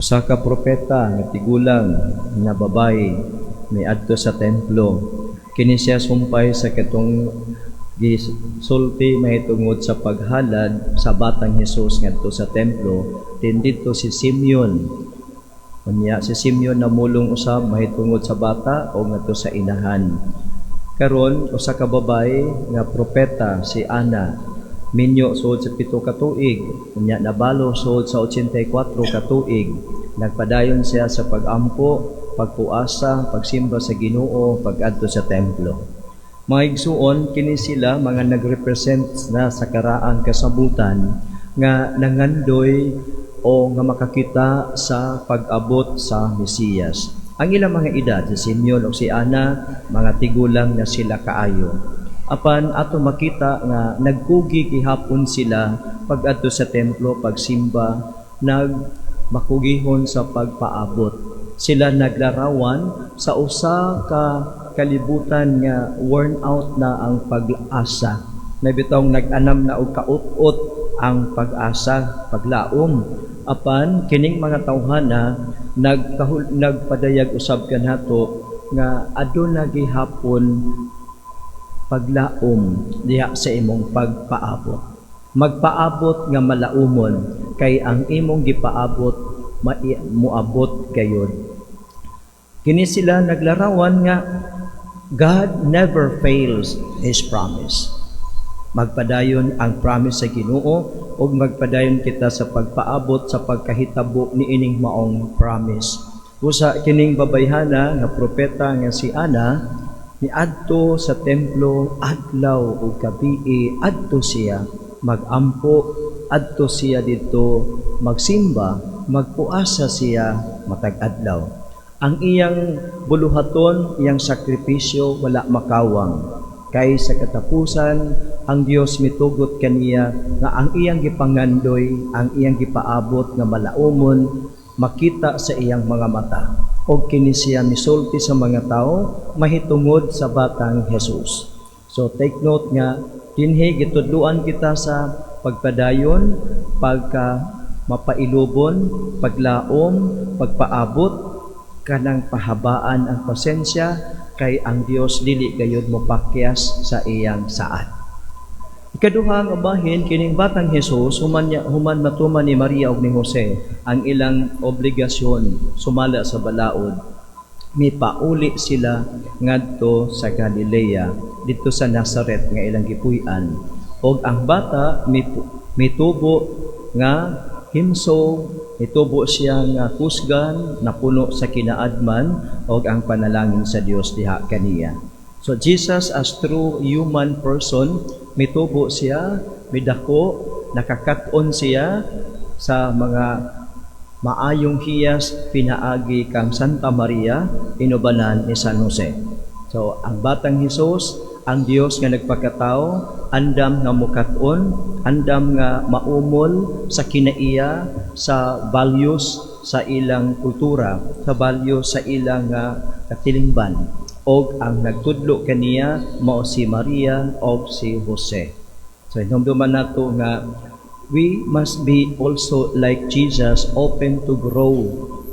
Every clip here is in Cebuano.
Usa ka propeta nga tigulang nga babayi miadto sa templo. Kini siya sumpay sa katong gisulti mahitungod sa paghalad sa batang Hesus ngadto sa templo. Din didto si Simeon. Unya si Simeon namulong usab mahitungod sa bata o ngadto sa inahan. Karon, usa ka babayi nga propeta, si Ana, minyo sud sa 7 ka tuig, unya nabalo sud sa 84 ka tuig. Nagpadayon siya sa pag-ampo, pagpuasa, pagsimba sa Ginoo, pag-adto sa templo. Mga igsuon, kini sila mga nagrepresent na sa karaang kasabutan nga nangandoy o nga makakita sa pag-abot sa Mesiyas. Ang ilang mga edad, si Simeon o si Ana, mga tigulang na sila kaayo. Apan ato makita nga nagkugi gihapon sila pag-adto sa templo, pagsimba, nag makugihon sa pagpaabot. Sila naglarawan sa usa ka kalibutan nga worn out na ang pag-asa. Na bitawng nag-anam na og kaut-ot ang pag-asa, paglaom. Apan kining mga tawhana nagpadayag usab kanato nga aduna gihapon paglaom diha sa imong pagpaabot. Magpaabot nga malaumon kay ang imong gipaabot moabot gayod. Kini sila naglarawan nga God never fails His promise. Magpadayon ang promise sa Ginoo ug magpadayon kita sa pagpaabot sa pagkahitabo niining maong promise. Usa kining babayhana nga propeta nga si Ana, niadto sa templo adlaw ug gabii. Adto siya magampo, adto siya didto magsimba, magpuasa siya matag adlaw. Ang iyang buluhaton, iyang sakripisyo, wala makawang. Kay sa katapusan, ang Dios mitugot kaniya nga ang iyang gipangandoy, ang iyang gipaabot nga malaumon, makita sa iyang mga mata. Og kini siya misulti sa mga tao mahitungod sa batang Jesus. So take note nga dinhi gitudluan kita sa pagpadayon, pagka mapailubon, paglaom, pagpaabot, kanang pahabaan ang pasensya kay ang Dios dili gayud mopakyas sa iyang saad. Ikaduha nga bahin, kining batang Hesus, human matuman ni Maria ug ni Jose ang ilang obligasyon sumala sa balaod, mipauli sila ngadto sa Galilea, didto sa Nazaret nga ilang gipuy-an. Og ang bata mitubo nga himsog, mitubo siya nga kusgan, napuno sa kinaadman og ang panalangin sa Dios diha kaniya. So Jesus as true human person, mitubo siya, midako, nakakat-on siya sa mga maayong hiyas pinaagi kang Santa Maria inubanan ni San Jose. So ang batang Hesus, ang Dios nga nagpakatao, andam nga mukat-on, andam nga maumol sa kinaiya, sa values sa ilang kultura, sa values sa ilang katilingban. Og ang nagtudlo kaniya mao si Maria og si Jose. So hinumduman nato nga we must be also like Jesus, open to grow,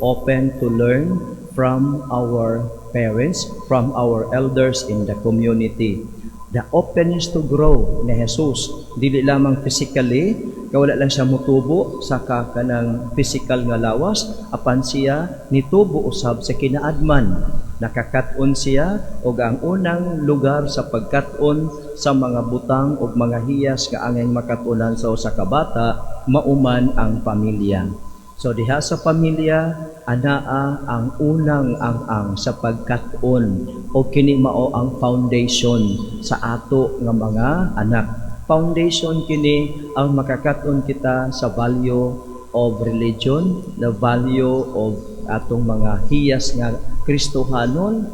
open to learn from our parents, from our elders in the community. The openness to grow ni Jesus, dili lamang physically, kay wala lang siya mutubo sa kanang physical nga lawas, apan siya nitubo usab sa kinaadman. Nakakat-on siya, ug ang unang lugar sa pagkat-on sa mga butang ug mga hiyas nga angay makat-onan sa usa ka bata mauman ang pamilya. So diha sa pamilya anaa ang unang ang-ang sa pagkat-on, o kini mao ang foundation sa ato nga mga anak. Foundation kini ang makakat-on kita sa value of religion, the value of atong mga hiyas nga Kristohanon.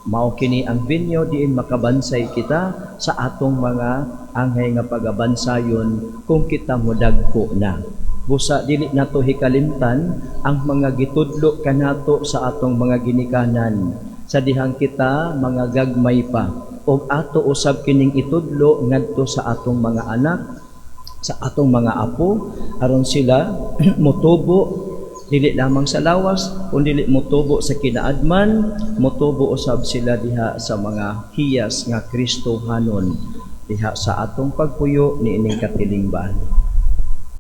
Mao kini ang venue diin makabansay kita sa atong mga angay nga pagabansayon kung kita modagko na. Busa dili nato hikalimtan ang mga gitudlo kanato sa atong mga ginikanan sa dihang kita mga gagmay pa, ug ato usab kining itudlo ngadto sa atong mga anak, sa atong mga apo, aron sila motubo. Dili lamang sa lawas, kundi motubo sa kinaadman, motubo usab sila diha sa mga hiyas nga Kristohanon diha sa atong pagpuyo niining katilingban.